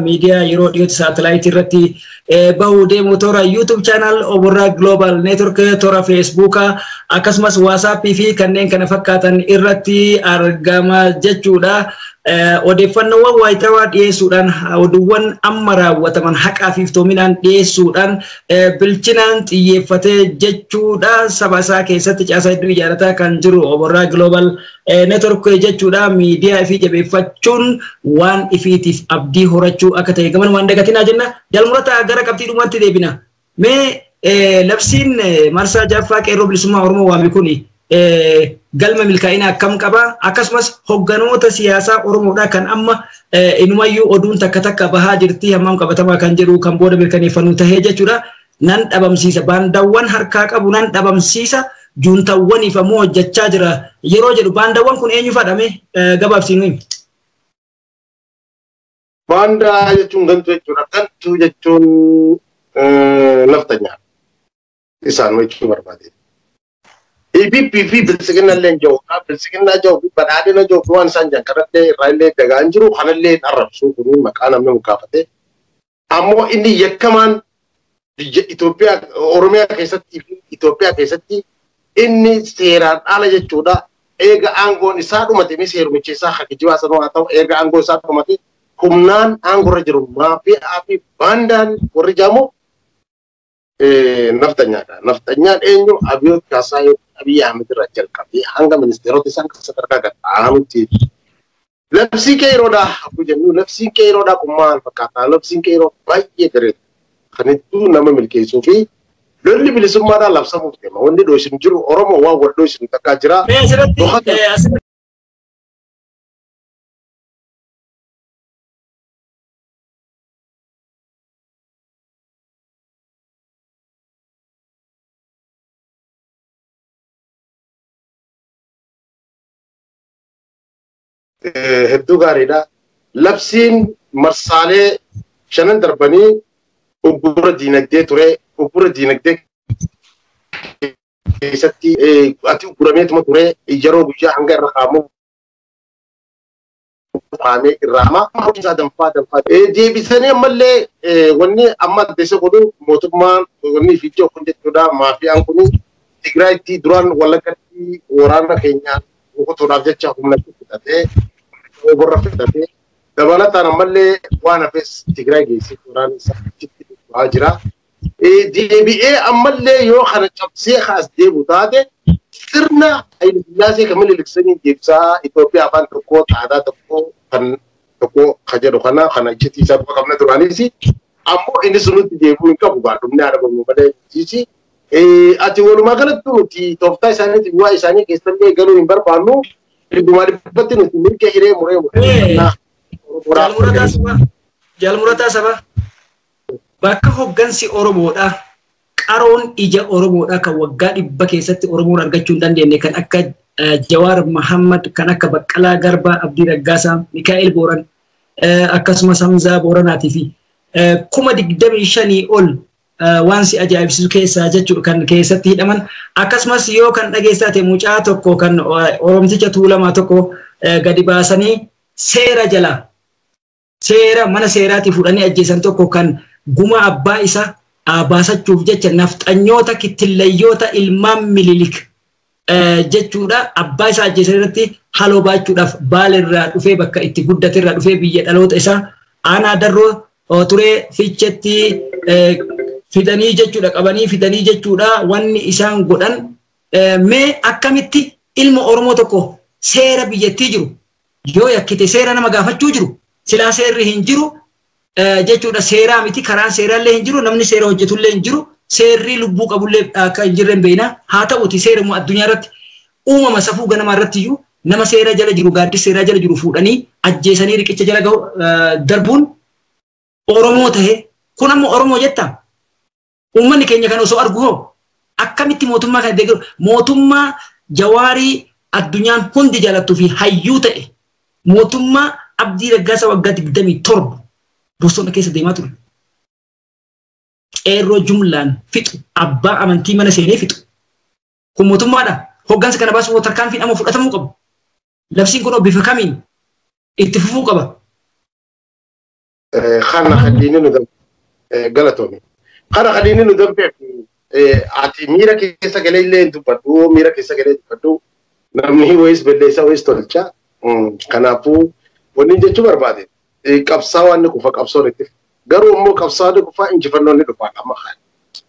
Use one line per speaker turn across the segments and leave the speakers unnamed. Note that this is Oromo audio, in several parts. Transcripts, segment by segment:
Miidiyaa yeroo dhiyootti saatalaayitii irratti bahuu deemu toora YouTube channel Oborraa Global Network, toora Facebookaa akkasumas WhatsAppii fi kanneen kana fakkaatan irratti argama jechuudha. Odeeffannoowwan waayitawaa dhiyeessuudhaan, oduuwwan amma raawwataman haqaa fi iftoominaan dhiyeessuudhaan, bilchinaan xiyyeeffatee jechuudha. Saba isaa keessatti caasaa hedduu ijaarrataa kan jiru Oborraa Global Network jechuudha. Miidiyaa ifii jabeeffachuun waan ifiitiif abdii horachuu akka ta'e gaman waan dagatinaa jenna. Jalmurata, gara qabxii dhumaatti deebina. Mee labsiin marsaa jaaffaa Qeerroo Bilisummaa Oromoo waame kuni galma milkaa'ina akkam qaba? Akkasumas hogganoota siyaasaa Oromoodha kan amma inumayyuu oduun takka takka bahaa jirti, hammam qabatamaa kan jedhu kan booda mirkaneeffannu tahee jechuudha. Nan dhabamsiisa, baandawwan harkaa qabu nan dhabamsiisa, juuntawwaniif ammoo hojjechaa jira yeroo jedhu, baandawwan kun eenyu fadhame gabaabsiinu himi.
Baandaa jechuun gantuu jechuudha. Gantuu jechuun naftanyaa. Isaan jechuu barbaade. EPP fi Bilisiginna illee jiru. Bilisiginnaa jiru fi Badhaadhina jiru fi waan isaan jiran kanallee irraa illee dagaan jiru, kanallee arrabsuu kun maqaa namni mukaafate. Ammoo inni yakkamaan biyya Itoophiyaa, Oromiyaa keessatti fi Itoophiyaa keessatti inni seeraan ala jechuudha. Eega aangoon isaa dhumate, mi seerumicha isaa hakijibaa sanuu haa ta'u, eega aangoo isaa dhumate humnaan aangorra jiru maafi'aa fi baandaan warri jaamu naftanyaadha. Naftanyaan eenyu? Abiyoot Kaasaa, Abiy Ahmed irraa jalqabee hanga ministeerota isaan sadarkaa gad aanutti. Labsii qeeroodhaa akkuma jennu, labsiin qeeroodhaa kun maal fakkaata? Labsiin qeeroo baay'ee gareedha. Kan hedduu nama milkeessuu fi lolli bilisummaadhaan labsamuuf deema. Wanni dho'isin jiru, Oromoo waan wal dho'isin takkaa jira.
Mee asirratti
Hedduu gaariidha. Labsiin marsaalee shanan darbanii uggura diinagdee ture. Uggura diinagdee keessatti ati uggurameetuma ture, yeroo guyyaa hanga irra kaamu kaamee irraa ama isaa danfaa danfaa. Deebisanii ammallee wanni amma addeessa godhu mootummaan wanni fiichoo kun jechuudha, maafiyaan kun Tigraayitti duraan Wallaggatti waraana keenyaan rukutuudhaaf jecha humna fudhatee, oborra fudhatee, dabalataan ammallee waan hafes Tigraay geessee waraana isaa achitti bu'aa jira. Deebi'ee ammallee yoo kana cabsee as deebu taate, sirna Hayila Sillaasee kan Minilik deebisaa, Itoophiyaa afaan tokkoo, aadaa tokkoo, kan tokko ka jedhu kana iccitii isaa quba qabna duraanis, ammoo inni sunutti deebi'uu hin qabu, gaadhumni haadha malee mitiisi. Ati walumaa galatti nuti tooftaa isaaniitiif waa isaanii keessallee galuu hin barbaannu. Dhibbumaa dhibbatti nuti mirga hiree muree muree.
Jaalmurataa saba, bakka hoggansi Oromoodha, qaroon ija Oromoodha kan waggaa 100 keessatti Oromoon argachuu hin dandeenye, kan akka Jawaar Mahammad, kan akka Baqqalaa Garbaa, Abdii Raggaasaa, Mikaa'el Booran, akkasumas Hamzaa Booranaatii fi 25,000 ol waan si ajaa'ibsiisu keessaa jechuudha kan keessatti hidhaman. Akkasumas yoo kan dhageessaa ta'e, mucaa tokko kan Oromticha Tuulamaa tokko gadi baasanii seera jala seera mana seeraatii fuudhanii ajjeesan tokko, kan guma abbaa isaa baasachuuf jecha nafxanyoota kittillayyoota ilmaan Mililik jechuudha abbaa isaa ajjeesan irratti haloo baachuudhaaf Baalirraa dhufee, bakka itti guddate irraa dhufee, biyya dhaloota isaa aanaa Darroo turee Fiichetti fidanii jechuudha, qabanii fidanii jechuudha wanni isaan godhan. Mee akkamitti ilma Oromoo tokko seera biyyattii jiru yoo yakkite seera nama gaafachuu jiru, silaa seerri hin jiru jechuudha, seeraa miti, karaan seeraallee hin jiru, namni seera hojjetullee hin jiru, seerri lubbuu qabullee akka hin jirre hin beekna. Haa ta'uti seera immoo addunyaa irratti uumama safuu ganamaa irratti iyyuu nama seera jala jiru, gaaddisa seeraa jala jiru fuudhanii ajjeesanii riqicha jala gahu darbuun Oromoo tahe kun ammoo Oromoo jetta. Uummanni keenya kan osoo argu hoo akkamitti mootummaa kana deeggaru? Mootummaa Jawaarii addunyaan hundi jaalattuu fi hayyuu ta'e, mootummaa Abdii Raggaasaa waggaa 27 bosona keessa deemaa ture. Qeerroo jumlaan fixu, abbaa amantii mana seenee fixu. Kun mootummaadha. Hoggansa kana baasuuf tarkaanfiin amma fudhatamuu qabu. Labsiin kun bifa kamiin itti fufuu qaba?
Kana kadiini nu galatoomi. Kana kadiini nu dambeef ati miira keessa galee illee hin dubbadhu, miira keessa galee dubbadhu. Namni wayis balleessaa wayis tolcha. Kanaafuu wanni jechuu barbaade qabsaawaan ni kufa qabsoon itti. Garuu immoo qabsaawaan ni kufa injifannoon ni dhufa amma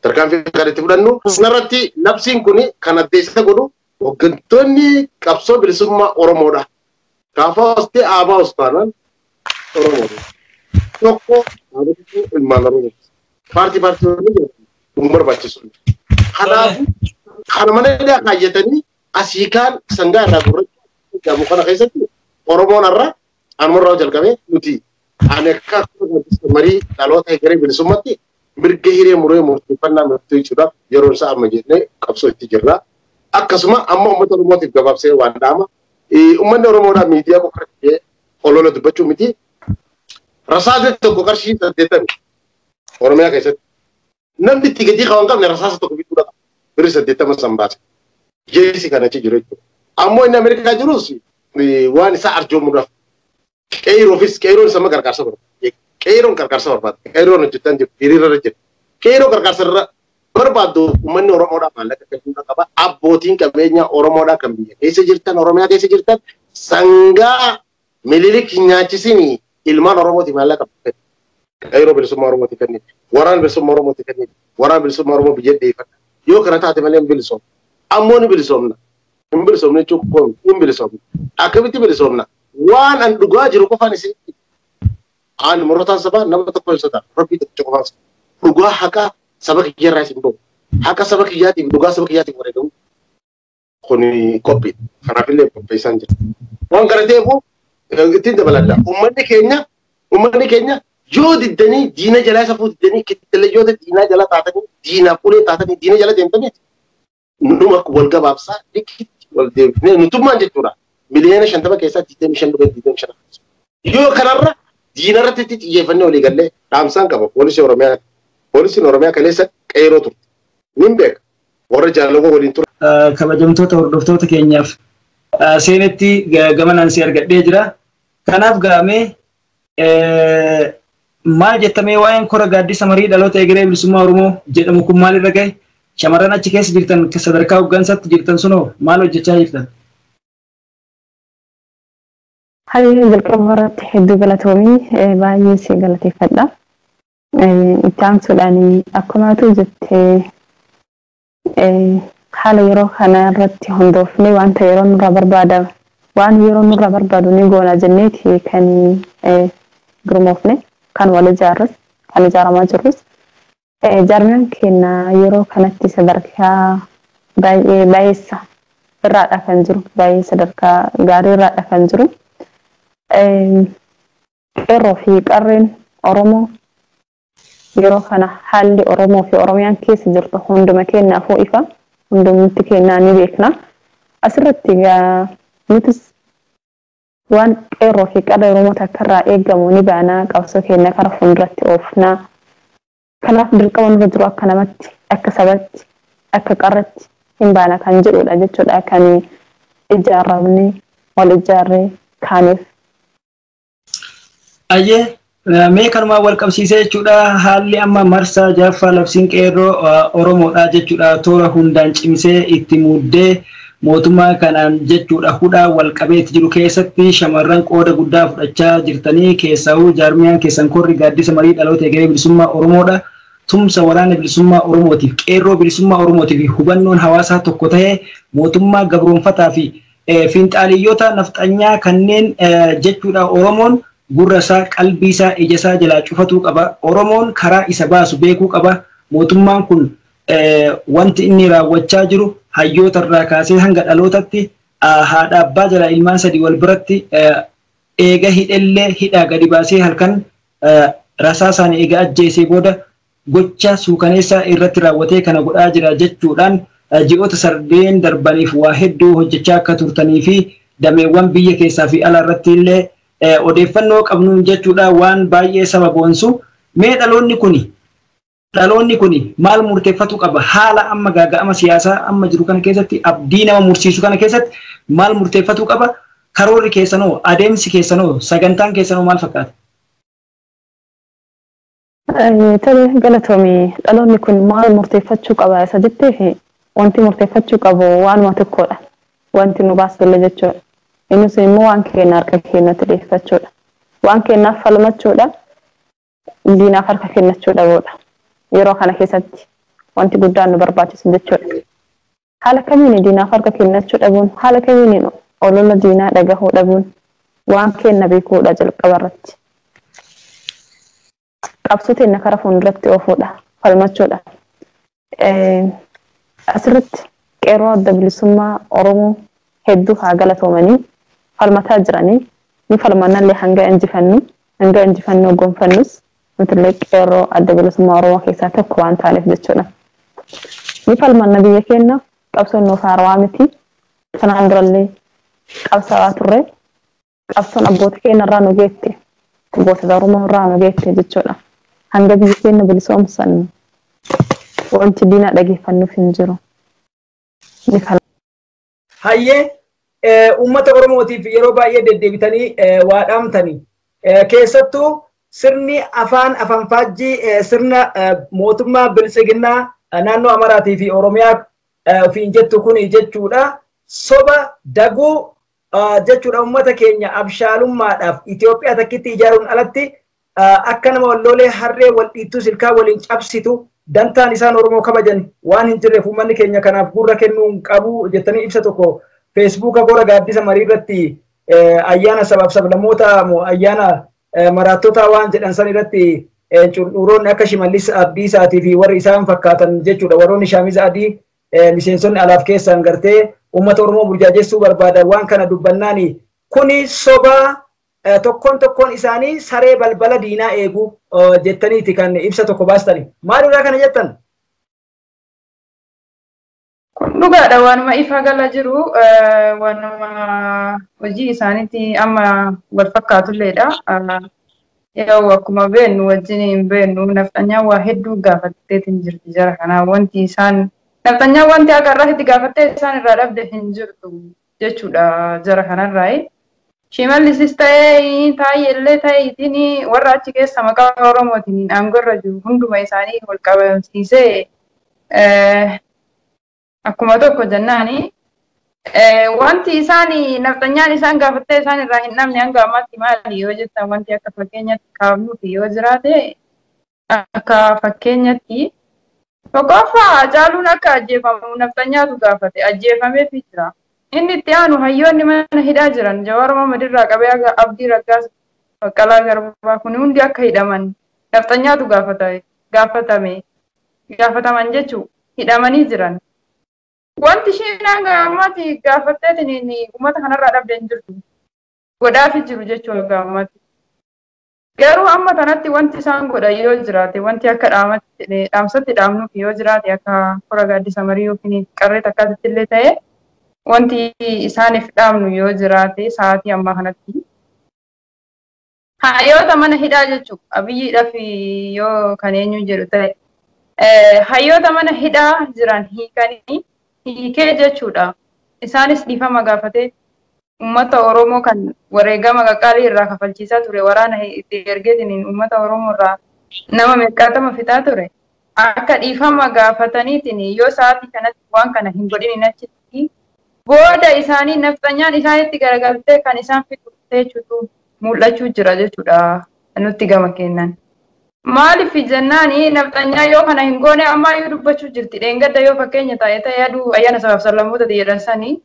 tarkaanfii kan itti fudhannu. Kanarratti labsiin kun kan addeessa godhu hooggantoonni qabsoo bilisummaa Oromoodha. Kaafaa hostee aabaa hostaanaan Oromoodha. Tokko ilmaan Oromoo. Paartii paartii nu barbaachisu. Kanaafuu kana mana illee kaayyatanii asii kaan sangaa irraa gurraacha jedhamu kana keessatti Oromoon irra anumarraa jalqabee nuti ani akka marii dhaloota egeree bilisummaatti mirga hiree muree murteeffannaa murteessuudhaaf yeroo isaa amma jennee qabsoo itti jirra. Akkasuma amma uummata Oromootiif gabaabsee waan dhaama. Uummanni Oromoodhaa miidiyaa qofa irratti olola dubbachuu miti. Rasaasni tokko qarshii 80 Oromiyaa keessatti. Namni itti gatii qaban qabne rasaasa tokko bituu dhaqa. Birri 80 san baase. Jeesi kan achi jiru jechuudha. Ammoo inni Ameerikaa jirus waan isaa arjoomuudhaaf qeeroofis qeeroon isa gargaarsa barbaada. Qeeroon gargaarsa barbaada. Qeeroon hojjetan jiru hiriira irra jira. Qeeroo gargaarsa irra barbaaddu uummanni Oromoodhaa maallaqa kennuudha qaba. Abbootiin qabeenyaa Oromoodhaa kan biyya keessa jirtan Oromiyaa keessa jirtan sangaa Minilik nyaachisinii ilmaan Oromooti maallaqa kennu. Qeeroo bilisummaa Oromooti kennu. Waraana bilisummaa Oromooti kennu. Waraana bilisummaa Oromoo biyya deeffadha. Yoo kana taate malee hin bilisoomna. Ammoo ni bilisoomna. Hin bilisoomna jechuun kun hin bilisoomna. Akkamitti bilisoomna? Waan an dhugaa jiru qofaan isin aan murootaan sabaa nama tokko hin sodaatu. Rabbii tokkicha qofaan sodaatu. Dhugaa haqa saba kiyyarraa isin bahu. Haqa saba kiyyaatiif dhugaa saba kiyyaatiif wareegamu kun qophiidha. Kanaafillee qopheessaan jira. Waan kana ta'eef ittiin dabaladha. Uummanni keenya yoo diddanii diina jalaa isa fuudiddanii kittilayyoota diinaa jala taatanii diinaaf ulee taatanii diina jala deemtanii numa wal gabaabsaa likitti wal deebifnee nutummaan jechuudha. Miliyoona 50 keessaa 25 dhufe 25. Yoo kanarra diina irratti itti xiyyeeffannee walii gallee dhaamsaan qaba poolisii Oromiyaa. Poolisiin Oromiyaa kaleessa qeeroo turte. Nin beeka. Warra jaalawwan waliin ture.
Kabajamtoota hordoftoota keenyaaf seenetti gamanaan si argadhee jira. Kanaaf gaamee maal jettamee waa'een kora gaaddisa marii dhaloota egeree bilisummaa Oromoo jedhamu kun maalirra gahe? Shamarran achi keessa jirtan sadarkaa hooggansaatti jirtan sunoo maal hojjechaa jirtan?
Hayyuu jalqaba irratti hedduu galatoomii baay'ee si galateeffadha. Itti aansuudhaan akkuma atu jettee haala yeroo kana irratti hundoofnee wanta yeroo nurraa barbaadamu waan yeroo nurraa barbaadu ni goona jenneeti kan gurmoofne kan wal ijaarrus kan ijaaramaa jirrus. Jaarmiyaan keenya yeroo kanatti sadarkaa baay'ee baay'eessa irraadha kan jiru baay'ee sadarkaa gaarii irraadha kan jiru. Qeerroo fi qarreen Oromoo yeroo kana haalli Oromoo fi Oromiyaan keessa jirtu hunduma keenyaafuu ifa hundumti keenyaa ni beekna. Asirratti egaa nutis waan qeerroo fi qarree Oromoo takka irraa eegamu ni baanaa qabsoo keenya kara fuulduratti oofnaa. Kanaaf dirqama nurra jiru akka namatti, akka sabatti, akka qarratti hin baana kan jedhudha jechuudha kan ijaaramne wal ijaarree kaaneef.
Ayyee mee kanumaan wal qabsiisee jechuudha haalli amma marsaa jaaffaa labsiin qeerroo Oromoodha jechuudha toora hundaan cimsee itti muddee mootummaa kanaan jechuudha hudhaa wal qabeetti jiru keessatti shamarran qooda guddaa fudhachaa jirtanii keessaa'uu jaarmiyaan keessan korri gaaddisa marii dhaloota egeree bilisummaa Oromoodha. Tumsa waraana bilisummaa Oromootiif qeerroo bilisummaa Oromootiif hubannoon hawaasaa tokko ta'ee mootummaa gabroonfataa fi fiinxaaliyyoota nafxanyaa kanneen jechuudha Oromoon gurra isaa qalbii isaa ija isaa jalaa cufatuu qaba. Oromoon karaa isa baasu beekuu qaba. Mootummaan kun wanti inni raawwachaa jiru hayyoota irraa kaasee hanga dhalootatti haadha abbaa jalaa ilmaan sadii wal biratti eega hidhellee hidhaa gadi baasee halkan rasaasaan eega ajjeesee booda gocha suukaneessaa irratti raawwatee kana godhaa jira jechuudhaan ji'oota sardeen darbaniif waa hedduu hojjechaa akka turtanii fi dameewwan biyya keessaa fi ala irratti illee Odeeffannoo qabnuun jechuudha waan baay'ee saba boonsu. Mee dhaloonni kuni maal murteeffatu qaba? Haala amma gaaga'ama siyaasaa amma jiru kana keessatti, abdii nama mursiisu kana keessatti maal murteeffatu qaba? Karoorri keessanoo, adeemsi keessanoo, sagantaan keessanoo maal fakkaata?
Tole, galatoomii. Dhaloonni kun maal murteeffachuu qaba isa jetteef, wanti murteeffachuu qabu waanuma tokkodha. Wanti nu baasule jechuudha. Innis immoo waan keenya harka keenyatti dhiyeeffachuudha. Waan keenyaaf falmachuudha. Diinaaf harka kennachuu dhabuudha. Yeroo kana keessatti wanti guddaan nu barbaachisu jechuudha. Haala kamiin diinaaf harka kennachuu dhabuun, haala kamiin olola diinaa dhagahuu dhabuun, waan keenya beekuudha jalqaba irratti. Qabsoo teenya karaa fuulduratti oofuudha, falmachuudha. Asirratti qeerroo adda bilisummaa Oromoo hedduu haa galatoomanii, falmataa jiranii. Ni falmannallee hanga injifannu, hanga injifannoo gonfannus nutillee qeerroo adda bilisummaa Oromoo keessaa tokko waan taaneef jechuudha. Ni falmanna. Biyya keenya qabsoon nuuf haarawaa miti. Kanaan durallee qabsaa'aa turre. Qabsoon abboota keenya irraa nu geette. Gootota Oromoo irraa nu geette jechuudha. Hanga biyya keenya bilisoomsan wanti diinaa dhageeffannuuf hin jiru. Ni
Hayyee, uummata Oromootiif yeroo baay'ee deddeebitanii waa dhaamtanii, keessattuu sirni afaan afanfaajjii sirna mootummaa biltsiginnaa naannoo Amaraatii fi Oromiyaa ofiin jettu kun jechuudha. Soba daguu jechuudha, uummata keenya abshaalummaadhaaf Itoophiyaa takkitti ijaaruun alatti akka nama walloolee harree wal dhiittuu silkaa waliin cabsitu dantaan isaan Oromoo kabajan waan hin jirreef uummanni keenya kanaaf gurra kennuu hin qabu jettanii ibsa tokko Feesbuuka gora gaaddisa marii irratti ayyaana sabaaf sablammoota ayyaana maraattota waan jedhan san irratti cundhuuroonni akka Shimallis Abdiisaatii fi warri isaan fakkaatan jechuudha, warroonni shaamiza adii miseensonni alaaf keessaan gartee uummata Oromoo burjaajessuu barbaadan waan kana dubbannaani kuni soba, tokkoon tokkoon isaanii saree balbala diinaa eegu jettaniiti kan ibsa tokko baastani. Maalirraa kana jettan?
Kun dhugaadha, waanuma ifa gala jiru, waanuma hojii isaaniitti amma wal fakkaatulleedha. Yoo akkuma beennu wajjin hin beennu, nafxanyaan waa hedduu gaafatteetiin jirti jara kanaa. Wanti isaan nafxanyaan wanti akka irraa itti gaafattee isaan irraa dhabde hin jirtu jechuudha jara kanarraayi. Shimallisis ta'ee, Taayyellee ta'ee, itiin warra achi keessa maqaa Oromootiin aangorra jiru hunduma isaanii wal qabamsiisee akkuma tokko jennaani. Wanti isaan nafxanyaan isaan gaafattee isaan irraa hin dhabne hanga ammaatti maali yoo jettan, wanti akka fakkeenyatti kaafnuufi yoo jiraate, akka fakkeenyatti tokkoffaa Hacaaluun akka ajjeefamu nafxanyaatu gaafate, ajjeefameefii jira. Inni itti aanu hayyoonni mana hidhaa jiran Jawaar Mohammad irraa qabee haga Abdii Raggaas, Baqqalaa Garbaa kun hundi akka hidhaman nafxanyaatu gaafatame, gaafataman jechuu, hidhamanii jiran. Wanti isheen hanga ammaatti gaafatteetiin uummata kanarraa dhabde hin jirtu. Godhaafi jiru jechuu hanga ammaatti. Garuu amma kanatti wanti isaan godhan yoo jiraate, wanti akka dhaamsatti dhaamnuuf yoo jiraate, akka kora gaaddisa marii yookiin qarree takkaatti illee ta'e, wanti isaaniif dhaamnu yoo jiraate sa'aatii ammaa kanatti. Hayyoota mana hidhaa jechuun Abiyyiidhaaf yoo kan eenyu jedhu ta'e, hayyoota mana hidhaa jiran hiikanii, hiikee jechuudha. Isaanis dhiifama gaafatee, uummata Oromoo kan wareegama qaqqaalii irraa kafalchiisaa ture, waraana itti ergeetiin uummata Oromoo irraa nama meeqaatama fixaa ture. Akka dhiifama gaafataniitiin yoo sa'aatii kanatti waan kana hin godhin achitti booda isaanii nafxanyaan isaanitti garagaltee kan isaan fixu jechuutu mul'achuu jira jechuudha nutti gama kennan. Maaliif jennaani, nafxanyaa yoo kana hin goone ammaa dubbachuu jirti. Dheengadda yoo fakkeenya ta'e ta'e aduu ayyaana sabaaf sablammoota jedhan sanii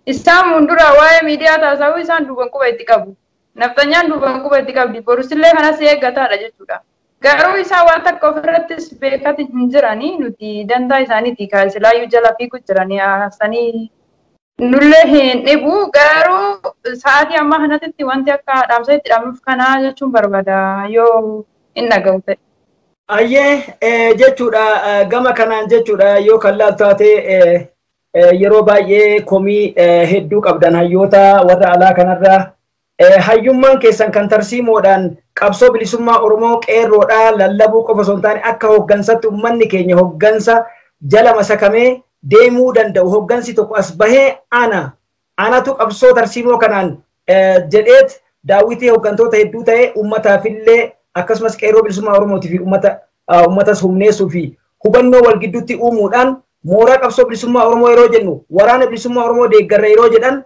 isaan munduraa waa'ee miidiyaa taasisuu isaan duuban quba itti qabu. Nafxanyaan duuban quba itti qabdi. Borusillee kanas eeggataadha jechuudha. Garuu isaan waan takka ofirrattis beekati hin jiranii, nuti dantaa isaaniiti silaayyuu jala fiigu jiranii haasanii nullee hin dhibu. Garuu sa'aatii ammaa kanatti wanti akka dhaamsa itti dhaamnuuf kanaa jechuun barbaada yoo hin dhaga'u ta'e.
Ayyee, jechuudha, gama kanaan jechuudha yoo kan laaltu taate, yeroo baay'ee komii hedduu qabdan hayyoota warra alaa kanarraa. Hayyummaan keessan kan tarsiimoodhaan qabsoo bilisummaa Oromoo qeerroodhaa lallabuu qofa osoo hin taane akka hooggansatti uummanni keenya hooggansa jala masakamee deemuu danda'u. Hooggansi tokko as bahee anatu qabsoo tarsiimoo kanaan jedheet daawwitii hooggantoota hedduu ta'ee uummataafillee akkasumas qeerroo bilisummaa Oromootii fi uummatas humneessuu fi hubannoo wal gidduutti uumuudhaan mooraa qabsoo bilisummaa Oromoo yeroo jennu waraana bilisummaa Oromoo deeggarra yeroo jedhan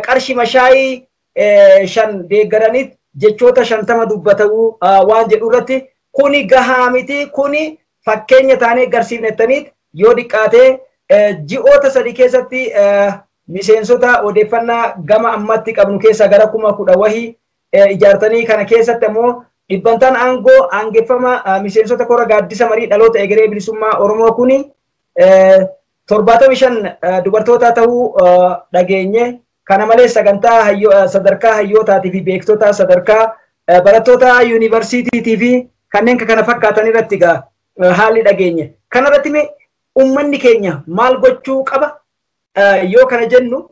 qarshii mashaayii 5 deeggaraniit jechoota 50 dubbatuu waan jedhu irratti kuni gahaa miti kuni fakkeenya taanee garsiifnettaniit yoo diqqaatee ji'oota 3 keessatti miseensota odeeffannaa gama ammatti qabnu keessaa gara 10,000 wahii ijaartanii kana keessatti ammoo dhibbantaan aangoo aangeffama miseensota kora gaaddisa marii dhaloota egeree bilisummaa Oromoo kuni 75 dubartoota ta'uu dhageenye. Kana malees sagantaa sadarkaa hayyootaatii fi beektota sadarkaa barattoota yuunivarsiitiitii fi kanneen kana fakkaatan irratti egaa haalli dhageenye. Kana irratti mee uummanni keenya maal gochuu qaba? Yoo kana jennu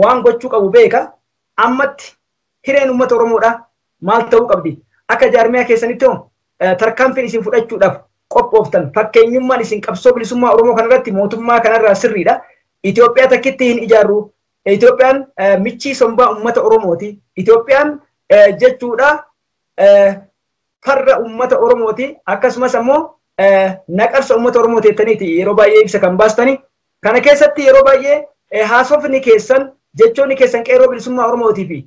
waan gochuu qabu beeka. Ammatti hireen uummata Oromoodha maal ta'uu qabdi? Akka jaarmiyaa keessanitti hoo tarkaanfiin isin fudhachuudhaaf qophooftan fakkeenyummaan isin qabsoo bilisummaa Oromoo kanarratti mootummaa kanarraa sirriidha. Itoophiyaa takkitti hin ijaarru. Itoophiyaan michii sombaa uummata Oromooti. Itoophiyaan jechuudha farra uummata Oromooti. Akkasumas ammoo naqarsa uummata Oromooti jettaniiti yeroo baay'ee ibsa kan baastani. Kana keessatti yeroo baay'ee haasofni keessan jechoonni keessan qeerroo bilisummaa Oromootii fi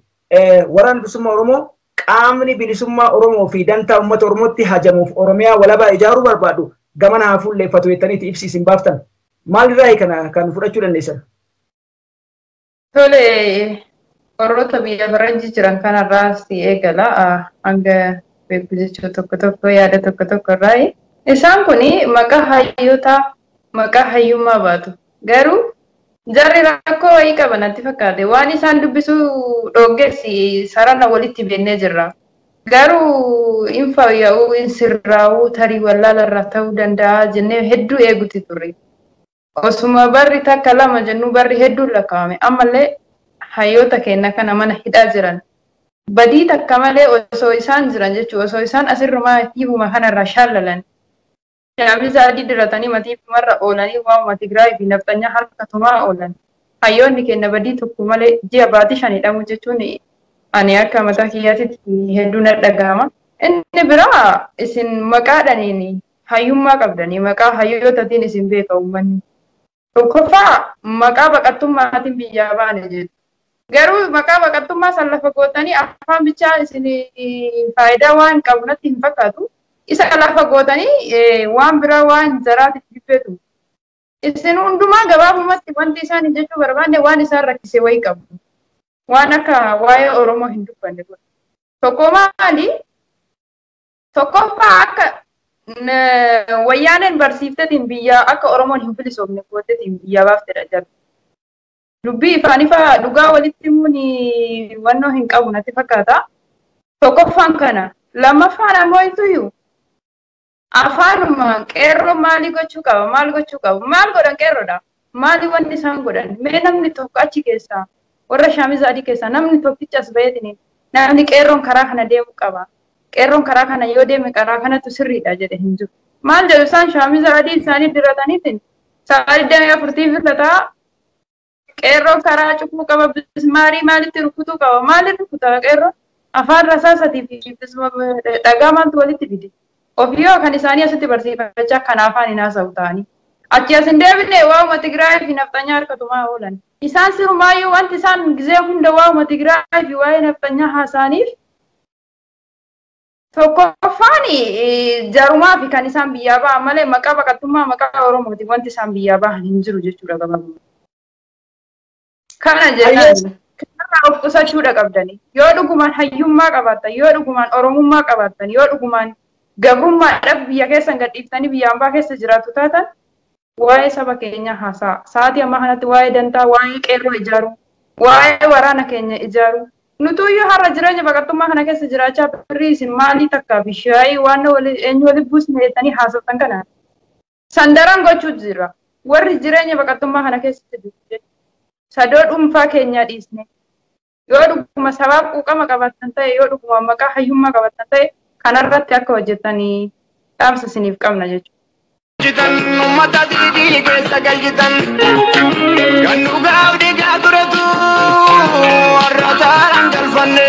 waraana bilisummaa Oromoo qaamni bilisummaa Oromoo fi dantaa uummata Oromootti hajamuuf Oromiyaa walabaa ijaaruu barbaadu gamana haa fuulleeffatu jettaniiti ibsi isin baaftan. Maalirraa kana kan fudhachuu dandeessan?
Tole, warroota biyya faranjii jiran kanarraa si eegala hanga beeku jechuu tokko tokko yaada tokko tokko irraa. Isaan kun maqaa hayyootaa maqaa hayyummaa baatu. Garuu jarri rakkoo wayii qaban natti fakkaate. Waan isaan dubbisuu dhooggessi sarara walitti beennee jirra. Garuu hin faayya'uu, hin sirraa'uu, tarii wallaalarraa ta'uu danda'a jennee hedduu eeguutti turre. Osuma barri takka lama jennu barri hedduun lakkaa'ame. Ammallee hayyoota keenya kana mana hidhaa jiran. Badii takka malee osoo isaan jiran jechuudha. Osoo isaan asirrumaa hiikuma kanarraa shaallalan. Shaamisa adii diratanii matii marra oolanii waamuma Tigraay fi nafxanyaa harka tumaa oolan. Hayyoonni keenya badii tokko malee ji'a baatii 5 hidhamu jechuun ani akka mataa kiyyaatitti hedduu na dhagahama. Inni biraa isin maqaadhaniin hayyummaa qabdanii maqaa hayyootatiin isin beeka uummanni. Tokkoffaa maqaa baqattummaatiin biyyaa baane jedhu. Garuu maqaa baqattummaa san lafa gootanii afaan bichaa isin faayidaa waan qabu natti hin fakkaatu. Isa lafa gootanii waan biraa waan jaraatiif dubbeetu. Isin hundumaa gabaabumatti wanti isaan jechuu barbaanne waan isaan rakkise wayii qabu. Waan akka waa'ee Oromoo hin dubbanne godhu. Tokko maali? Tokkoffaa akka wayyaaneen barsiifteetiin biyya akka Oromoon hin bilisoomne gooteetiin biyya baaftedha jarri. Dubbii ifaan ifa dhugaa walitti himuun wannoo hin qabu natti fakkaata. Tokkoffaan kana. Lammaffaan ammoo ituyyuu afaanuma qeerroo maalii gochuu qaba? Maal gochuu qabu? Maal godhan qeerroodha? Maali wanni isaan godhan? Mee namni tokko achi keessaa warra shaamiza adii keessaa namni tokkicha as baheetiin namni qeerroon karaa kana deemuu qaba. Qeerroon karaa kana yoo deeme karaa kanatu sirriidha jedhe hin jiru. Maal jedhu isaan shaamiza adii isaanii dirataniitiin sa'a 24 filataa qeerroon karaa cufuu qaba bismaarii maalitti rukutuu qaba? Maaliin rukutaa qeerroon? Afaan rasaasatii fi dhagaa maaltu walitti fide? Ofiyyoo kan isaanii asitti barsiifachaa kan afaan hin haasa'u ta'anii. Achi as hin deebine waa'uma Tigraay fi nafxanyaa harkatumaa oolan. Isaan sirumaayyuu wanti isaan gizee hunda waa'uma Tigraay fi waa'ee nafxanyaa haasa'aniif tokkoffaan jarumaa fi kan isaan biyyaa ba'an malee maqaa baqattummaa maqaa Oromooti wanti isaan biyyaa ba'an hin jiru jechuudha gabaabumatti. Kana jennaan kanarraa of qusachuudha qabdani. Yoo dhugumaan hayyummaa qabaattan, yoo dhugumaan Oromummaa qabaattan, yoo dhugumaan gabrummaadhaaf biyya keessan gadhiiftanii biyya ambaa keessa jiraatu taatan waa'ee saba keenyaa haasa'a. Sa'aatii ammaa kanatti waa'ee dantaa, waa'ee qeerroo ijaaruu, waa'ee waraana keenya ijaaruu. Nutuyyuu har'a jireenya baqattummaa kana keessa jiraachaa birrii isin maalii takkaa fi shaayii waan eenyu walitti buusne jettanii haasoftan kana sandaran gochuu jira. Warri jireenya baqattummaa kana keessa jiru sadoo dhuunfaa keenyaa dhiisne Yoo dhuguma sabaaf quuqama qabaatan ta'e, yoo dhuguma maqaa hayyummaa qabaatan ta'e, kanarratti akka hojjetanii dhaamsa isiniif qabna jechuudha.
Jitan ummata didii keessa galchitan kan dhugaaf dhiigaa turetu warra taaraan galfanne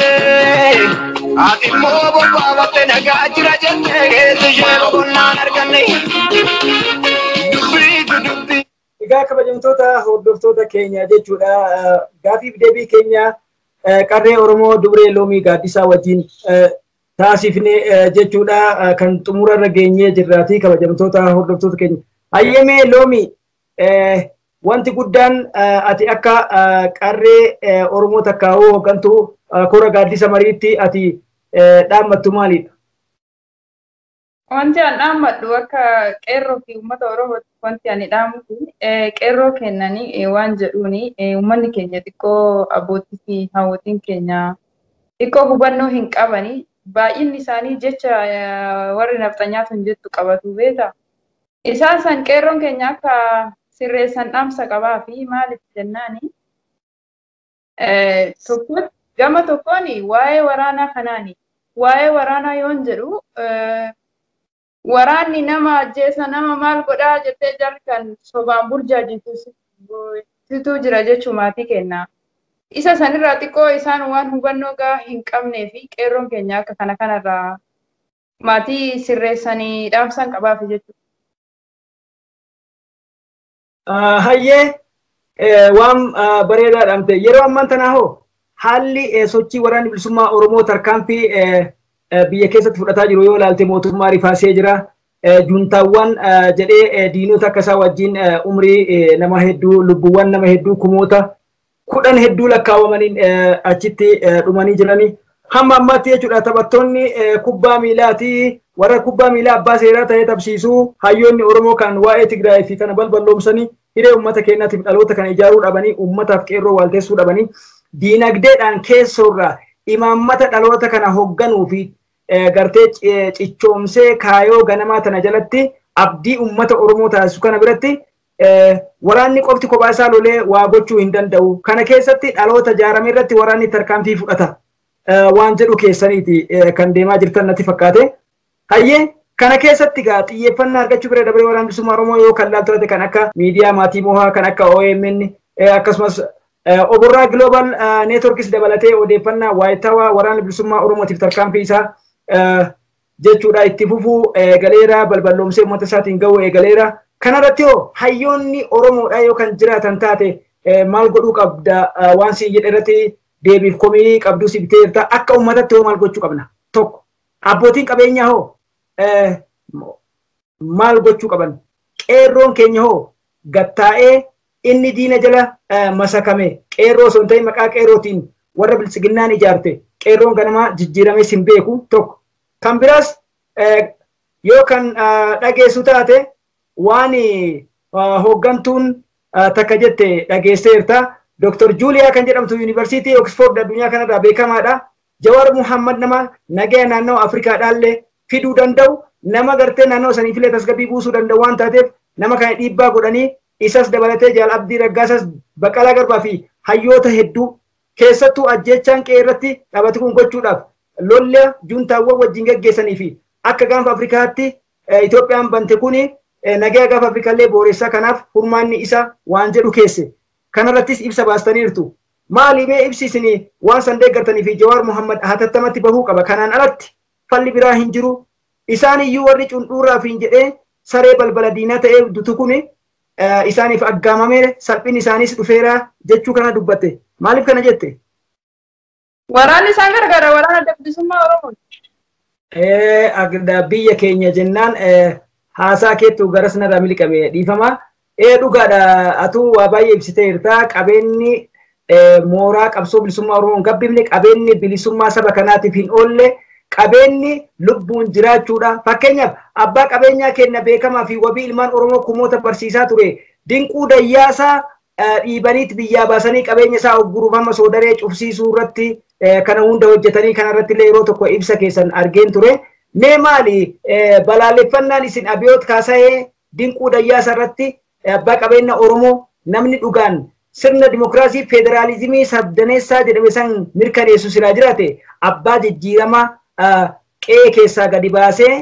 ati immoo bobbaafatte nagaa jira jettee keessi ishee boqonnaan arganne dubbiitu dubbii.
Egaa kabajamtoota hordoftoota keenya jechuudha. Gaafiif deebii keenya qarree Oromoo Dubree Loomii Gaaddisaa wajjin taasifne jechuudha kan xumura irra geenyee jirraati kabajamtoota hordoftoota keenya. Hayyemee Loomii, wanti guddaan ati akka qarree Oromoo takkaa'uu hooggantuu kora gaaddisa mariitti ati dhaammattu maalidha?
Wanti ani dhaammadhu akka qeerroo fi uummata Oromootti wanti ani dhaamu qeerroo kennanii waan jedhuuni uummanni keenya xiqqoo abbootii fi hawwatiin keenya xiqqoo hubannoo hin qabanii baay'inni isaanii jecha warri nafxanyaatu hin jettu qabatu beeta. Isaan san qeerroon keenya akka sirreessan dhaamsa qabaa fi maaliif jennaani gama tokkoon waa'ee waraanaa kanaani waa'ee waraanaa yoon jedhu waraanni nama ajjeesa nama maal godhaa jettee jarri kan sobaan burjaajitutu jira jechuu maatii kenna. Isa sanirraa xiqqoo isaan waan hubannoo gahaa hin qabnee fi qeerroon keenya akka kana kanarraa maatii sirreessanii dhaamsan qabaafi jechuudha.
Hayyee, waan bareedaa dhaamte. Yeroo ammaan tanaa hoo haalli sochii waraanni bilisummaa Oromoo tarkaanfii biyya keessatti fudhataa jiru yoo ilaalte mootummaa rifaasee jira. Juntaawwan jedhee diinota akka isaa wajjin umrii nama hedduu lubbuuwwan nama hedduu kumoota kudhan hedduu lakkaawamaniin achitti dhumanii jiranii. Hamma ammaatti jechuudha taphattoonni kubbaa miilaati warra kubbaa miilaa abbaa seeraa ta'ee tapsiisuu hayyoonni Oromoo kan waa'ee Tigraay fi kana balballoomsanii hiree uummata keenyaatiif dhaloota kana ijaaruu dhabanii uummataaf qeerroo waalteessuu dhabanii diinagdeedhaan keessoorraa imaammata dhaloota kana hoogganuu fi gartee cichoomsee kaayoo ganamaa tana jalatti abdii uummata Oromoo taasisu kana biratti waraanni qofti kophaa isaa lolee waa gochuu hin danda'u. Kana keessatti dhaloota ijaarame irratti waraanni tarkaanfii fudhata waan jedhu keessaniiti kan deemaa jirtan natti fakkaate. Hayyee, kana keessatti gaa xiyyeeffannaa argachuu bira dabaree waraanni bilisummaa Oromoo yoo kan laaltu kan akka miidiyaa maatii mohaa kan akka OMN akkasumas Oborraa Global Networks dabalatee odeeffannaa waayitawaa waraanni bilisummaa Oromootiif tarkaanfii isaa jechuudha itti fufuu eegaleera balballoomsee uummata isaatiin ga'uu eegaleera. Kanarratti hoo hayyoonni Oromoodha yoo kan jiraatan taate maal godhuu qabda waan siin jedhe irratti deebiif komii qabduu si biteerta akka uummatatti hoo maal gochuu qabna? Tokko abbootiin qabeenyaa hoo maal gochuu qaban? Qeerroon keenya hoo gattaa'ee inni diina jala masakame qeerroo osoo hin ta'in maqaa qeerrootiin warra biltsiginnaan ijaarte qeerroon ganamaa jijjiiramee sin beeku tokko. Kan biraas yoo kan dhageessu taate waan hooggantuun takka jette dhageesseerta. Dr. Juliyaa kan jedhamtu Yuunivarsiitii Oxford addunyaa kanarraa beekamaadha. Jawaar Muhammad nama nagaya naannoo Afrikaadhaallee fiduu danda'u nama gartee naannoo saniifillee tasgabbii buusuu danda'u waan taateef nama kana dhiibbaa godhanii isas dabalatee Jaal Abdii Raggaasas Baqqalaa Garbaa fi hayyoota hedduu keessattuu ajjeechaan qe'ee irratti dhaabati kun gochuudhaaf lolla juntaawwan wajjin geggeessanii fi akka gaanfa Afrikaatti Itoophiyaan bante kuni nagaya gaafa Afrikaallee booressaa kanaaf furmaanni isa waan jedhu keesse. Kanarrattis ibsa baastaniirtu. Maali mee ibsi isin waan san deeggartanii fi Jawaar Muhammad hatattamatti bahuu qaba. Kanaan alatti falli biraa hin jiru. Isaan iyyuu warri cundhuurraaf hin jedhee saree balbala diinaa ta'ee dutu kuni isaaniif aggaamamee salphinni isaanis dhufeera jechuu kana dubbatte. Maaliif kana jette?
Waraanni isaan gargaara waraana adda bilisummaa Oromoo.
Biyya keenya jennaan haasaa keettu garas narraa miliqame dhiifama. Dhugaadha atuu waa baay'ee ibsiteerta qabeenyi mooraa qabsoo bilisummaa Oromoo hin gabbifne qabeenyi bilisummaa saba kanaatiif hin oolle qabeenyi lubbuun jiraachuudha. Fakkeenyaaf abbaa qabeenyaa kenna beekamaa fi wabii ilmaan Oromoo kumoota barsiisaa ture Dinquu Dayyaasaa dhiibaniit biyyaa baasanii qabeenya isaa ogguruuf hamma soodaree cufsiisuu irratti kana hunda hojjetanii kana irratti illee yeroo tokko ibsa keessan argeen ture. Mee maali balaaleffannaan isin abiyoot kaasa'ee Dinquu Dayyaasaa irratti abbaa qabeenya Oromoo namni dhugaan sirna dimokiraasii federaalizimii sabdaneessaa jedhame san mirkaneessu silaa jiraate abbaa jijjiirama qe'ee keessaa gadi baasee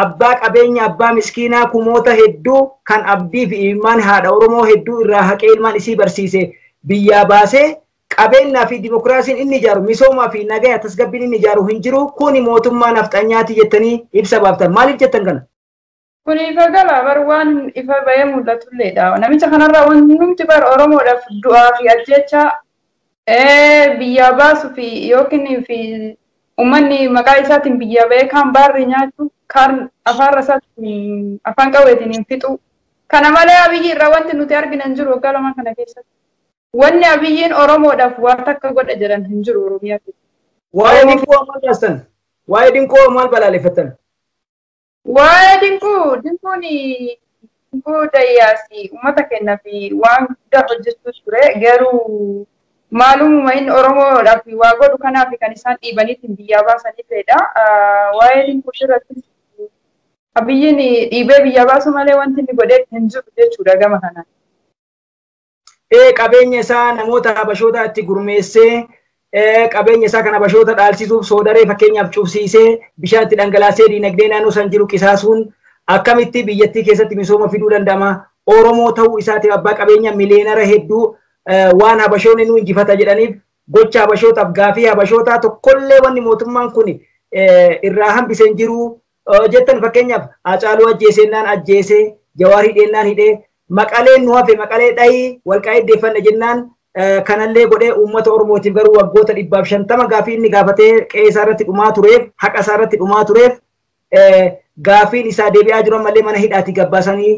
abbaa qabeenya abbaa miskiinaa kumoota hedduu kan abdii fi ilmaan haadha Oromoo hedduu irraa haqee ilmaan isii barsiise biyyaa baasee qabeenyaa fi dimokiraasiin inni ijaaru misoomaa fi nagaya tasgabbiin inni ijaaru hin jiru kuni mootummaa nafxanyaati jettanii ibsa baaftan. Maaliif jettan kana?
Kun ifa gala bar waan ifa bahee mul'atulleedha. Namicha kanarraa wanti numti bar Oromoodhaaf du'aa fi ajjecha biyyaa baasuu fi yookiin fi uummanni maqaa isaatiin biyyaa bahee kaan baarri nyaachuu kaan afaan rasaatiin afaan qawweetiin hin fixu. Kana malee Abiyyi irraa wanti nuti argina hin jiru waggaa 2 kana keessatti. Wanni Abiyyiin Oromoodhaaf waan takka godha jedhan hin jiru Oromiyaa keessatti.
Waa'ee Dinquu maal taasisan? Waa'ee Dinquu maal balaaleffattan?
Waa'ee Dinquu Dinquun Dinquu Dayyaasi uummata keenyaa fi waan guddaa hojjechuu ture garuu maalummaa inni Oromoodhaaf waa godhu kanaaf kan isaan dhiibaniitiin biyyaa baasanii fedha. Waa'ee Dinquu irratti Abiyyiin dhiibee biyyaa baasu malee wanti inni godhee hin jiru jechuudha gama kanaan.
Qabeenya isaa namoota habashoota itti gurmeessee qabeenya isaa kan habashoota dhaalchisuuf soodaree fakkeenyaaf cufsiisee bishaan itti dhangalaasee diinagdee naannoo san jiru qisaasuun akkamitti biyyattii keessatti misooma fiduu danda'ama. Oromoo ta'uu isaatiif abbaa qabeenya miliyeenara hedduu waan habashoonni nu injifata jedhaniif gocha habashootaaf gaafii habashootaa tokkollee wanni mootummaan kun irraa hambisee hin jiru jettan. Fakkeenyaaf Haacaaluu ajjeeseennaan ajjeesee Jawaar hidheennaan hidhee Maqaleen nu hafe maqalee dhayii walqaa'ee deeffanna jennaan kanallee godhee uummata Oromootiif garuu waggoota 150 gaafii inni gaafatee qe'ee isaa irratti dhumaa tureef haqa isaa irratti dhumaa tureef gaafiin isaa deebi'aa jiru ammallee mana hidhaatti gabbaasanii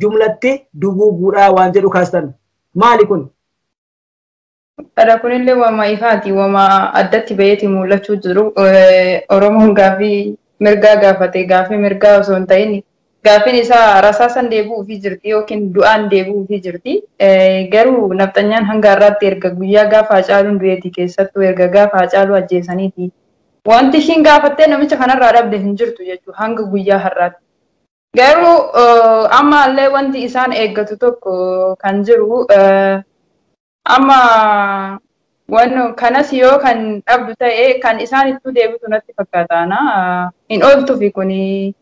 jumlatti duguuguudhaa waan jedhu kaastan. Maali kun?
Dha kunillee wama ifaati wama addatti baheeti mul'achuu jiru. Oromoon gaafii mirgaa gaafate gaafii mirgaa osoo hin ta'in gaafiin isaa rasaasan deebi'uufii jirti yookiin du'aan deebi'uufii jirti. Garuu nafxanyaan hanga har'aatti erga guyyaa gaafa Haacaaluun du'eeti keessattuu erga gaafa Haacaaluu ajjeesaniiti. Wanti ishiin gaafattee namicha kanarraa dhabde hin jirtu jechuudha hanga guyyaa har'aatti. Garuu ammallee wanti isaan eeggatu tokko kan jiru amma waan kanas yoo kan dhabdu ta'e kan isaan ittuu deebitu natti fakkaata. Hin ooltuufi kuni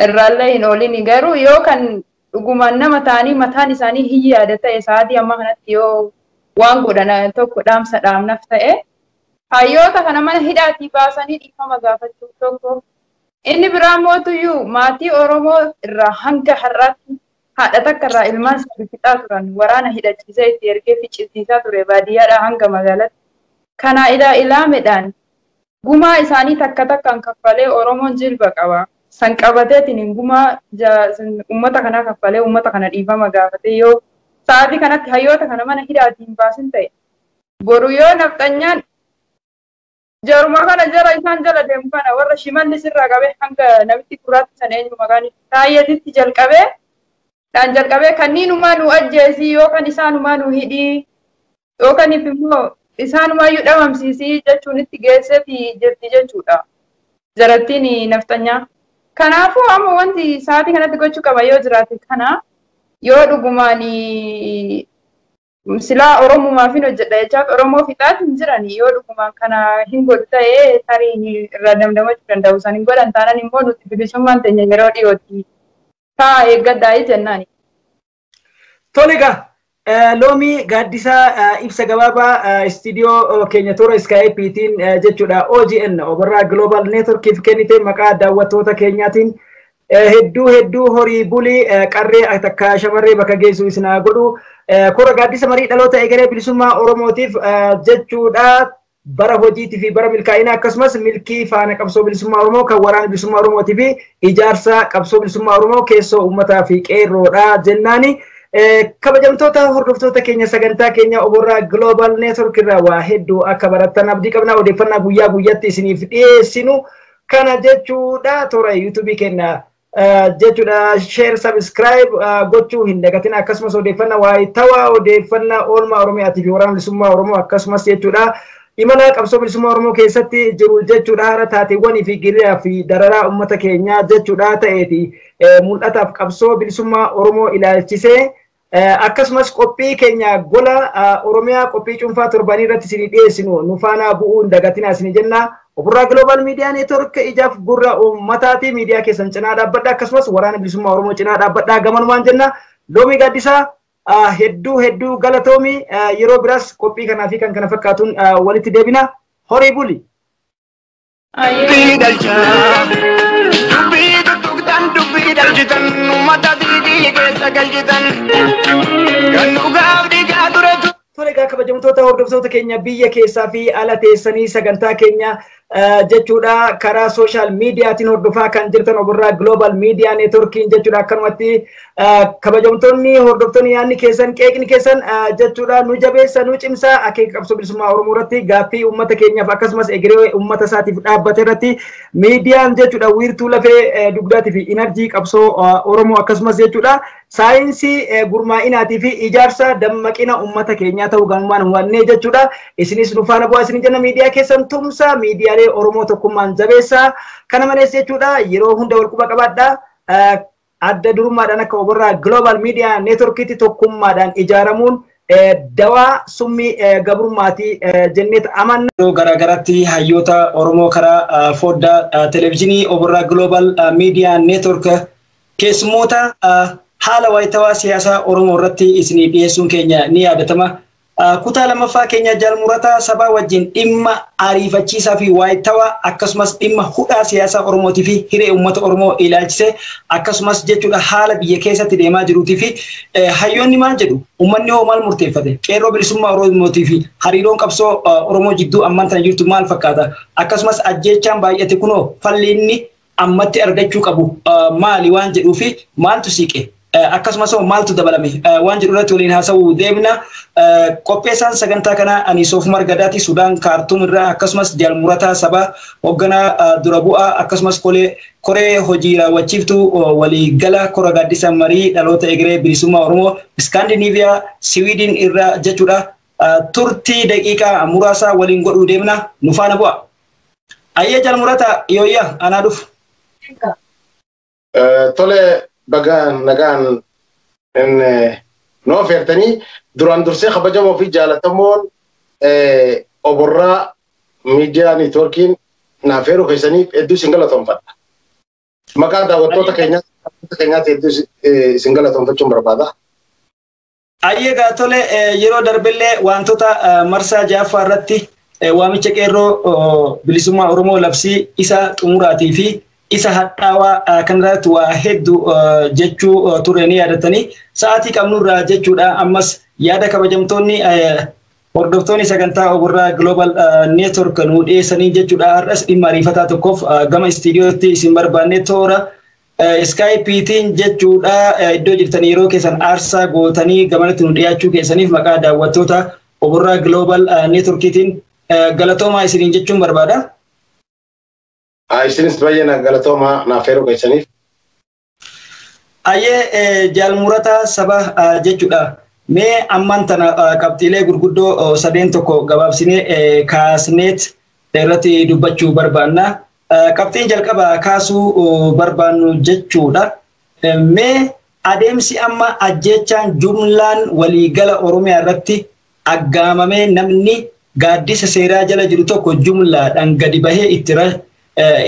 irraallee hin oolini garuu yoo kan dhugumaan nama ta'anii mataan isaanii hin yaada ta'e sa'aatii amma kanatti yoo waan godhan tokko dhaamsa dhaamnaf ta'e hayyoota kana mana hidhaatii baasanii dhiifama gaafachuu tokko. Inni biraa mootuyyuu maatii Oromoo irraa hanga har'aatti haadha takka irraa ilmaan sadii fixaa turan waraana hidhachiisee itti ergee ficcisiisaa ture baadiyyaadhaa hanga magaalaatti. Kana ilaameedhaan gumaa isaanii takka takkaan kaffalee Oromoon jilba qaba. San qabateetiin gumaa uummata kanaa kaffalee uummata kana dhiifama gaafatee yoo sa'aatii kanatti hayyoota kana mana hidhaatiin baasin ta'e boru yoo nafxanyaan jaruma kana jara isaan jala deemu kana warra Shimallis irraa qabee hanga namitti gurraatti sana eenyu maqaan Taayyetitti jalqabee dhaan jalqabee kanniinumaa nu ajjeesii yookaan isaanumaa nu hidhii yookaan immoo isaanumayyuu dhabamsiisii jechuun itti geesseefi jirti jechuudha. Jarattiin nafxanyaa. Kanaafuu amma wanti sa'aatii kanatti gochuu qaba yoo jiraate kana yoo dhugumaan silaa Oromumaaf hin hojjedha jechaaf Oromoo fixaati hin jirani yoo dhugumaan kana hin godhu ta'ee tarii irraa damdamachuu danda'u isaan hin godhan taanaan immoo nuti bilisummaan teenya yeroo dhiyootti taa eeggadhaa jennaani.
Tole egaa Loomii Gaaddisaa ibsa gabaabaa istiidiyoo keenya toora iskaayipiitiin jechuudha OGN Obarraa Global Networkiif kennite maqaa daawwattoota keenyaatiin hedduu hedduu horii bulii qarree takka shamarree bakka geessu isin haa godhu. Kora gaaddisa marii dhaloota egeree bilisummaa Oromootiif jechuudha bara hojiitii fi bara milkaa'inaa akkasumas milkii faana qabsoo bilisummaa Oromoo kan waraana bilisummaa Oromootii fi ijaarsa qabsoo bilisummaa Oromoo keessoo uummataa fi qeerroodha jennaani. Kabajamtoota hordoftoota keenya sagantaa keenya Oborraa Global Network irraa waa hedduu akka barattan abdii qabna odeeffannaa guyyaa guyyaatti isiniif dhiyeessinu kana jechuudha toora yuutuubii keenya jechuudha share subscribe gochuu hin dagatin akkasumas odeeffannaa waa'ee tawaa odeeffannaa oolmaa Oromiyaatii fi waraana bilisummaa Oromoo akkasumas jechuudha imala qabsoo bilisummaa Oromoo keessatti jiru jechuudha haala taateewwanii fi giriyaa fi dararaa uummata keenyaa jechuudha ta'eeti mul'ataaf qabsoo bilisummaa Oromoo ilaalchisee Akkasumas qophii keenya gola Oromiyaa qophii cuunfaa torbanii irratti isinii dhiyeessinu nu faana bu'uun dagatinaa isinii jenna. Oburraa Global Media Network ijaaf gurra uummataati. Miidiyaa keessan cinaa dhaabbadha. Akkasumas waraana bilisummaa Oromoo cinaa dhaabbadha. Gamanumaan jenna. Loomii Gaaddisaa hedduu hedduu galatoomi. Yeroo biraas qophii kanaa fi kan kana fakkaatuun walitti deebina. Horii buli.
Dubbii dhalchaa dubbii tuttuqtan dubbii dhalchitan uummata diidii keessa galchitan kan dhugaaf dhiigaa turetu.
Tole egaa kabajamtoota hordoftoota keenya biyya keessaa fi ala teessanii sagantaa keenya jechuudha karaa sooshaal miidiyaatiin hordofaa kan jirtan Oburraa Global Media Networkiin jechuudha. Akkanumatti kabajamtoonni hordoftoonni yaadni keessan qeeqni keessan jechuudha nu jabeessa nu cimsa akeeka qabsoo bilisummaa Oromoo irratti gaaffii uummata keenyaaf akkasumas egeree uummata isaatiif dhaabbate irratti miidiyaan jechuudha wiirtuu lafee dugdaatii fi inarjii qabsoo Oromoo akkasumas jechuudha saayinsii gurmaa'inaatii fi ijaarsa dammaqina uummata keenyaa ta'uu gamumaan hubannee jechuudha. Isinis nu faana bu'aa isin jenna miidiyaa keessan tumsa miidiyaalee Oromoo tokkummaan jabeessa. Kana malees jechuudha yeroo hunda wal quba qabaadha. Adda durummaadhaan akka Oborraa Global Media Networkitti tokkummaadhaan ijaaramuun dawaa summii gabrummaatii jenneet amanna. Yeroo garaagaraatti hayyoota Oromoo karaa foddaa televezyiinii Oborraa Global Media Network keessummoota haala wayitawaa siyaasaa Oromoo irratti isinii dhiyeessuun keenya ni yaadatama. Kutaa lammaffaa keenya Jaalmurataa Sabaa wajjin dhimma ariifachiisaa fi waayitawaa akkasumas dhimma hudhaa siyaasaa Oromootii fi hiree uummata Oromoo ilaalchise akkasumas jechuudha haala biyya keessatti deemaa jiruutii fi hayyoonni maal jedhu uummanni hoo maal murteeffate qeerroo bilisummaa Oromootii fi hariiroon qabsoo Oromoo jidduu ammaan tana jirtu maal fakkaata akkasumas ajjeechaan baay'ate kunoo falli inni ammatti argachuu qabu maali waan jedhuu fi maaltu siiqe akkasumas maaltu dabalame waan jedhu irratti waliin haasa'uu deemna. Qopheessaan sagantaa kanaa ani Soofumar Gadaati Sudaan Kaartuum irraa akkasumas Jaalmurataa Sabaa hoogganaa dura bu'aa akkasumas koree hojii raawwachiiftuu waliigala kora gaaddisa marii dhaloota egeree bilisummaa Oromoo Iskaandinaviyaa Siwiidin irraa jechuudha. Turtii daqiiqaa muraasa waliin godhuu deemna nu faana bu'a. Ayyee Jaalmurataa yooyyaa anaa dhufu.
Tole baga nagaan nu affeertanii duraan dursee kabajamoo fi jaalatamoon Oborraa Miidiyaa Neetwoorkiin na affeeruu keessaniif hedduu isin galatoomfadha. Maqaa daawwattoota keenyaatti hedduu isin galatoomfachuun barbaada.
Ayyee egaa tole yeroo darbellee wantoota marsaa ja'affaa irratti waamicha qeerroo bilisummaa Oromoo labsii isa xumuraatii fi isa hadhaawaa kanarratti waa hedduu jechuu ture ni yaadatanii sa'aatii qabnurraa jechuudha. Ammas yaada kabajamtoonni hordoftoonni sagantaa Oborraa Global Network nu dhiyeessanii jechuudha. Har'as dhimma ariifataa tokkoof gama istiidiyootti isin barbaanne toora iskaayipiitiin jechuudha. Iddoo jirtan yeroo keessan aarsaa gootanii gamanatti nu dhiyaachuu keessaniif maqaa daawwattoota Oborraa Global Networkiitiin galatoomaa isiniin jechuun barbaada.
Isinis baay'ee na galatoomaa naaf affeeruu keessaniif.
Ayyee Jaalmurataa Sabaa jechuudha. Mee ammaan tana qabxiilee gurguddoo sadeen tokko gabaabsinee kaasneet irratti dubbachuu barbaanna. Qabxiin jalqaba kaasuu barbaannu jechuudha. Mee adeemsi amma ajjeechaan jumlaan waliigala Oromiyaa irratti aggaamamee namni gaaddisa seeraa jala jiru tokko jumlaadhaan gadi bahee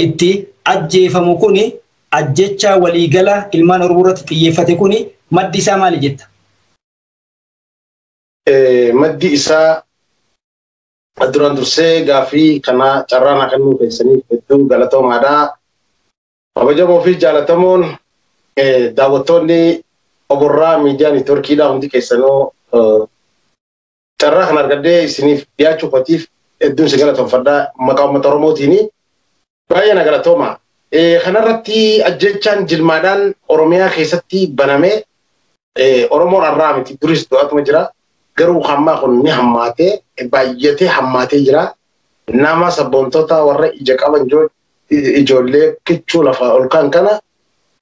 itti ajjeefamu kuni ajjechaa waliigala ilmaan Oromoo irratti xiyyeeffate kuni maddi isaa maali jetta?
Maddi isaa duraan dursee gaaffii kana carraa naa kennuu keessaniif hedduu galatoomaadha. Kabajamoo fi jaalatamoon daawwattoonni Oborraa Miidiyaa Neetwoorkiidha hundi keessanuu carraa kana argadhee isiniif dhiyaachuu kootiif hedduun isin galatoomfadha maqaa uummata Oromootiini. Baay'ee na galatooma. Kanarratti ajjechaan jilmaadhaan Oromiyaa keessatti banamee Oromoon har'aa miti duris du'aatuma jira. Garuu hammaa kun ni hammaatee baay'atee hammaatee jira. Nama sabboontota warra ija qaban ijoollee kichuu lafa ol kaan kana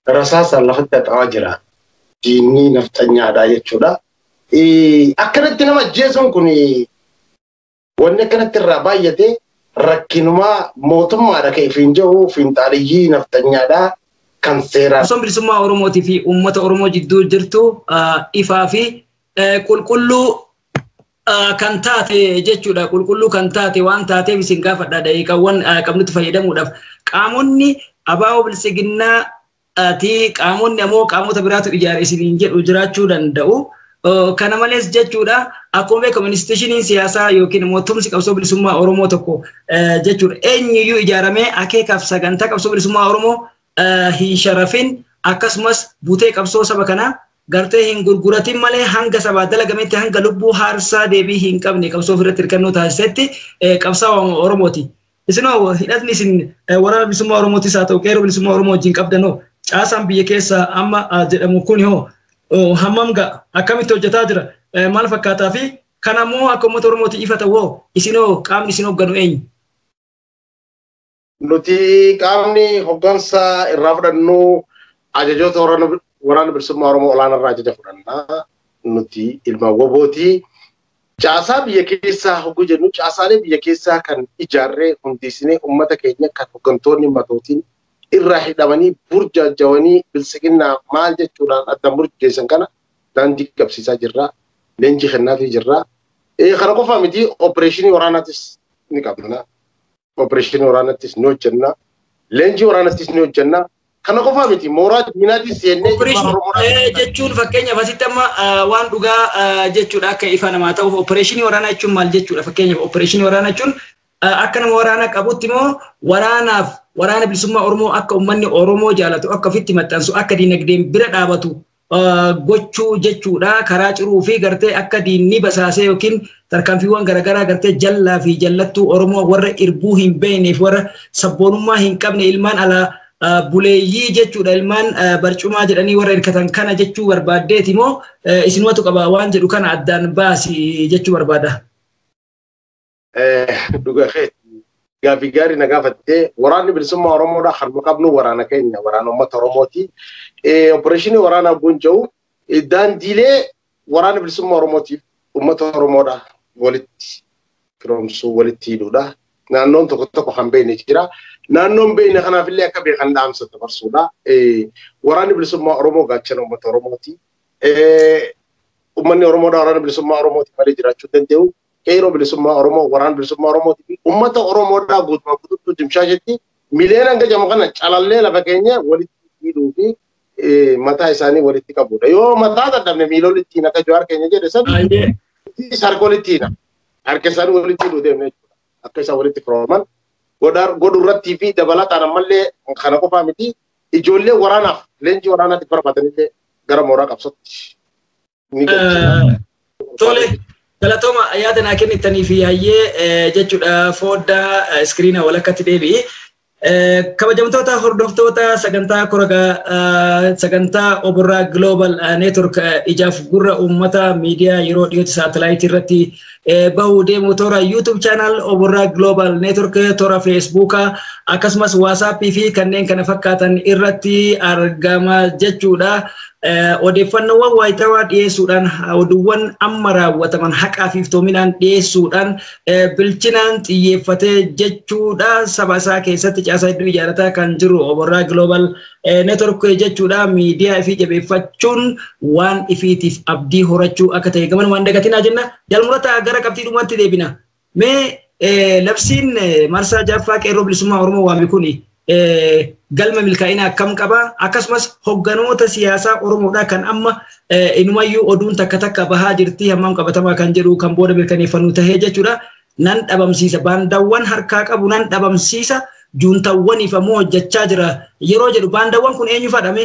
rasaasaan lafatti haxaawaa jira. Diinni nafxanyaadha jechuudha. Akkanatti nama ajjeesuun kun wanni akkanatti irraa baay'atee rakkinumaa mootummaadha kan ifiin jiru fiinxaaliyyii nafxanyaadha. Kan seeraan.
Qabsoon bilisummaa Oromootii fi uummata Oromoo jidduu jirtu ifaa fi qulqulluu kan taate jechuudha. Qulqulluu kan taate waan taateef isin gaafadha daqiiqaawwan qabnutti fayyadamuudhaaf. Qaamonni abaaboo bilisiginnaa ti qaamonni ammoo qaamota biraatu ijaare isiniin jedhu jiraachuu danda'u. Kana malees jechuudha akkuma beekamu institushiniin siyaasaa yookiin immoo tumsi qabsoo bilisummaa Oromoo tokko jechuudha eenyuyyuu ijaaramee akeekaaf sagantaa qabsoo bilisummaa Oromoo hin sharafin akkasumas butee qabsoo saba kanaa gartee hin gurguratin malee hanga sabaa dalagametti hanga lubbuu haarsaa deebii hin qabne qabsoo ofirratti hirkannoo taasisetti qabsaa'aa Oromooti. Isinoo hidhatni isin waraana bilisummaa Oromootis haa ta'u qeerroo bilisummaa Oromoo wajjin qabdanoo caasaan biyya keessa amma jedhamu kun hoo hammam ga'a akkamitti hojjetaa jira maal fakkaataa fi kan ammoo akka uummata Oromooti ifa ta'u isinoo qaamni isin hoogganu eenyu?
Nuti qaamni hoggansa irraa fudhannu ajajoota waraana bilisummaa Oromoo olaanaa irraa ajaja fudhanna. Nuti ilma wobooti. Caasaa biyya keessaa hogguu jennu caasaalee biyya keessaa kan ijaarree hundeessinee uummata keenya kan hoggantoonni matootiin irraa hidhamanii burjaajawanii bilisiginnaa maal jechuudhaan adda burjeessan kana daandii qabsiisaa jirra. Leenjii kennaatii jirra. Kana qofa miti opereeshinii waraanaatis ni qabna. Opereeshinii waraanaatis ni hojjenna. Leenjii waraanaatis ni hojjenna. Kana qofa miti mooraa diinaatis seennee
jechuun fakkeenyaaf asitti amma waan dhugaa jechuudha akka ifa namaa ta'uuf opereeshinii waraanaa jechuun maal jechuudha fakkeenyaaf opereeshinii waraanaa jechuun akka nama waraanaa qabutti immoo waraanaaf waraana bilisummaa Oromoo akka uummanni Oromoo jaalatu akka ofitti maxxansu akka diinagdeen bira dhaabatu gochuu jechuudha karaa ciruu fi gartee akka diinni basaasee yookiin tarkaanfiiwwan garaagaraa gartee jallaa fi jallattuu Oromoo warra irbuu hin beekneef warra sabboonummaa hin qabne ilmaan alaa buleeyyii jechuudha ilmaan barcumaa jedhanii warra hirkatan kana jechuu barbaaddeeti moo isinumatu qaba waan jedhu kana addaan baasi jechuu barbaada.
Dhugaa gaaffii gaarii na gaafattee waraanni bilisummaa Oromoodha harma qabnu waraana keenya waraana uummata Oromooti. Opereeshinii waraanaa Gonja'u daandiilee waraana bilisummaa Oromootiif uummata Oromoodha walitti firoomsuu walitti hidhuudha. Naannoon tokko tokko kan beekne jira. Naannoon beekne kanaaf illee akka beekan dhaamsa dabarsuudha. Waraanni bilisummaa Oromoo gaachana uummata Oromooti. Uummanni Oromoodha waraana bilisummaa Oromooti malee jiraachuu danda'u. Qeerroo bilisummaa Oromoo waraana bilisummaa Oromooti fi uummata Oromoodhaa guutumaa guutuutti dimshaashetti miliyoona hanga jamu kana calallee lafa keenya walitti hidhuu fi mataa isaanii walitti qabudha. Yoo mataa dadhabne miila walitti hiina akka Jawaar keenya jedhe san harka walitti hiina. Harka isaanii walitti hidhuu deemne jechuudha. Akka isaan walitti firooman godhu irrattii fi dabalataan ammallee kana qofaa miti ijoollee waraanaaf leenjii waraanaatti barbaadanillee gara mooraa qabsootti ni galchina.
Tole. Galatooma yaada naa kennitanii fi hayyee jechuudha foddaa iskiriina walakkatti deebi'i. Kabajamtoota hordoftoota sagantaa koragaa sagantaa Oborraa Global Network ijaaf gurra uummata miidiyaa yeroo dhiyootti saatalaayitii irratti bahuu deemu toora YouTube channel Oborraa Global Network toora Facebookaa akkasumas WhatsAppii fi kanneen kana fakkaatan irratti argama jechuudha. Odeeffannoowwan waayitawaa dhiyeessuudhaan oduuwwan amma raawwataman haqaa fi iftoominaan dhiyeessuudhaan bilchinaan xiyyeeffatee jechuudha saba isaa keessatti caasaa hedduu ijaarrataa kan jiru Oborraa Global Network jechuudha miidiyaa ifii jabeeffachuun waan ifiitiif abdii horachuu akka ta'e gaman waan dagatinaa jenna jalmurata gara qabxii dhumaatti deebina mee labsiin marsaa jaaffaa qeerroo bilisummaa Oromoo waame kuni galma milkaa'ina akkam qaba akkasumas hogganoota siyaasaa Oromoodha kan amma inumayyuu oduun takka takka bahaa jirti hammam qabatamaa kan jedhu kan booda mirkaneeffannu tahee jechuudha nan dhabamsiisa baandawwan harkaa qabu nan dhabamsiisa juuntawwaniif ammoo hojjechaa jira yeroo jedhu baandawwan kun eenyu fadhame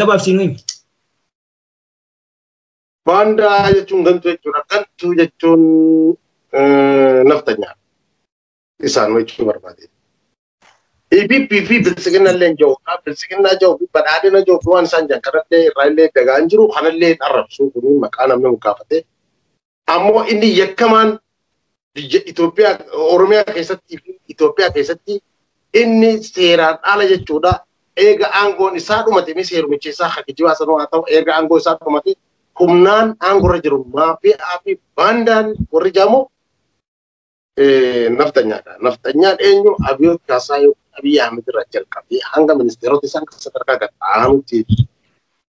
gabaabsiinu himi.
Baandaa jechuun gantuu jechuudha. Gantuu jechuun naftanyaa isaan jechuu barbaade. EPP fi bilisiginna illee jiru, bilisiginna jiru fi badhaadhina jiru fi waan isaan jiran kanallee irraa illee dagaan jiru kanallee arrabsuu kun maqaa namni mukaafate. Ammoo inni yakkamaan biyya Itoophiyaa Oromiyaa keessatti fi Itoophiyaa keessatti inni seeraan ala jechuudha. Eega aangoon isaa dhumate inni seerumicha isaa hakijibaa sanuu haa ta'u eega aangoo isaa dhumate humnaan aangoorra jiru maafiyaa fi baandaan warri jaamu Naftanyaadha. Naftanyaan eenyu? Abiyoot Kaasaa yookiin Abiyyi Ahmed irraa jalqabee hanga ministeerota isaan sadarkaa gad aanutti